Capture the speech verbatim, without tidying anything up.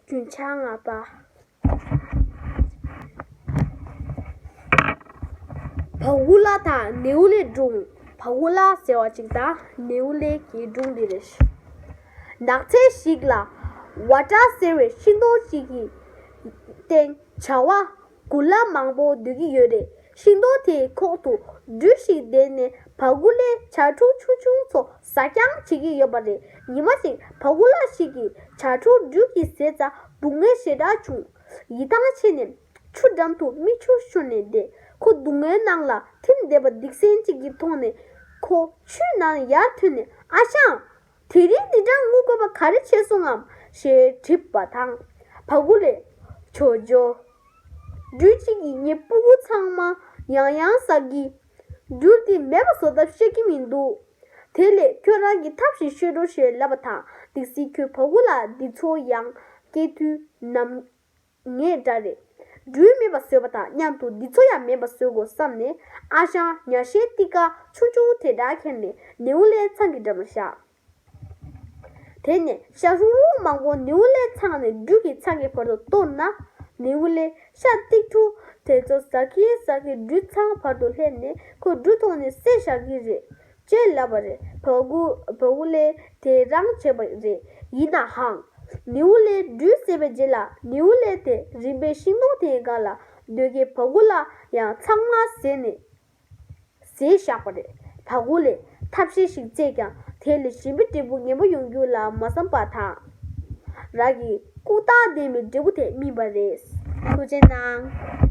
རྒྱུན་ཆགས་ལྔ་པ། བ་གུ་ལ་དང་ནེའུ་ལེ་སྒྲུང་། བ་གུ་ལ་ཟེར་བ་ཅིག་དང་ནེའུ་ལེ་གི་སྒྲུང་འདི་རེད། ནགས་ཚལ་ཞིག་ལ་ཝ་ཏྲ་ཟེར་བའི་ཤིང་སྡོང་ཞིག་གི་སྟེང་བྱ་བ་གུ་ལ་མང་པོ་སྡོད་ཀྱི་ཡོད་རེད། ཤིང་སྡོང་དེའི་ཁོག་ཏུ་སྦྲུལ་ཞིག་བསྡད་ནས་བ་གུ་ལའི་བྱ་ཕྲུག་ཆུང་ཆུང་ཚོ་ཟ་རྐྱང་བྱེད་ཀྱི་ཡོད་པ་རེད། ཉི་མ་ཞིག་བ་གུ་ལ་ཞིག་གིས་བྱ་ཕྲུག་སྦྲུལ་གྱིས་བཟས་ཙང་སྡུག་བསྔལ་ཞེ་དྲག་བྱུང་། ཡིད་ཐང་ཆད་ནས་ཆུ་འགྲམ་དུ་མིག་ཆུ་ཤོར་ནས་བསྡད། ཁོ་སྡུག་བསྔལ་ནང་ལ་ཐིམ་བསྡད་པ་སྡིག་སྲིན་གཅིག་གིས་མཐོང་ནས་ཁོ་ཆུའི་ནང་ཡར་ཐོན་ནས། ཨ་ཞང་། དེ་རིང་འདི་འདྲ་ངུ་དགོས་པ་ག་རེ་བྱས་སོང་ངམ་ཞེས་དྲིས་པ་དང་། བ་གུ་ལས། ཇོ་ཇོ། སྦྲུལ་གཅིག་གིས་ངའི་སྤུ་གུ་ཚང་མ་ཡང་ཡང་ཟ་གི། སྦྲུལ་དེ་མེད་པ་བཟོ་ཐབས་ཤེས་ཀྱི་མི་འདུག་དེ་ལས་ཁྱོད་རང་གིས་ཐབས་ཤིག་ཤོད་རོགས་ཞེས་ལབ་པ་དང་། སྡིག་སྲིན་ཁོས་བ་གུ་ལ་འདི་ཚོ་ཡང་སྐྱེ་དུས་ནམ། ངས་འདྲ་རེད། སྦྲུལ་མེད་པ་བཟོས་པ་དང་མཉམ་དུ་འདི་ཚོ་ཡང་མེད་པ་བཟོ་དགོས་བསམ་ནས། ཨ་ཞང་ཉ་ཤའི་ཏི་ཀ་ཆུང་ཆུང་དེ་འདྲ་ཁྱེར་ནས་ནེའུ་ལེ་ཚང་གི་འགྲམ་ལ་བཞག་དེ་ནས་ཤ་ཧྲུག་ཧྲུག་མང་པོ་ནེའུ་ལེ་ཚང་ནས་སྦྲུལ་གྱི་ཚང་གི་བར་དུ་གཏོར་ན། ནེའུ་ལེ་ཤ་ཏིག་ཕྲུག་དེ་ཚོ་ཟ་གིན་ཟ་གིན་སྦྲུལ་ཚང་བར་དུ་སླེབས་ནས་ཁོ་སྦྲུལ་མཐོང་ནས་བསད་བཞག་གི་རེད། ཅེས་ལབ་པ་རེད། བ་གུ་བ་གུ་ལས་དེ་རང་བྱས་པ་རེད། ཡིན་ནའང་། ནེའུ་ལེ་སྦྲུལ་བསད་པའི་རྗེས་ལ་ནེའུ་ལེ་དེ་རིམ་པས་ཤིང་སྡོང་དེའི་སྒང་ལ་སྡོད་མཁན་བ་གུ་ལ་ཡང་ཚང་མ་བཟས་ནས་བཟས་བཞག་པ་རེད། བ་གུ་ལས་ཐབས་ཤེས་ཤིག་བཙལ་ཀྱང་དེ་ལས་གཞན་པའི་འབྲས་བུ་ངན་པ་ཡོང་རྒྱུ་ལ་མ་བསམ་པ་དང་། རང་གི་ལྐུགས་རྟགས་ལྡན་པའི་འབྲས་བུ་དེ་སྨིན་པ་རེད། ཐུགས་རྗེ་གནང་།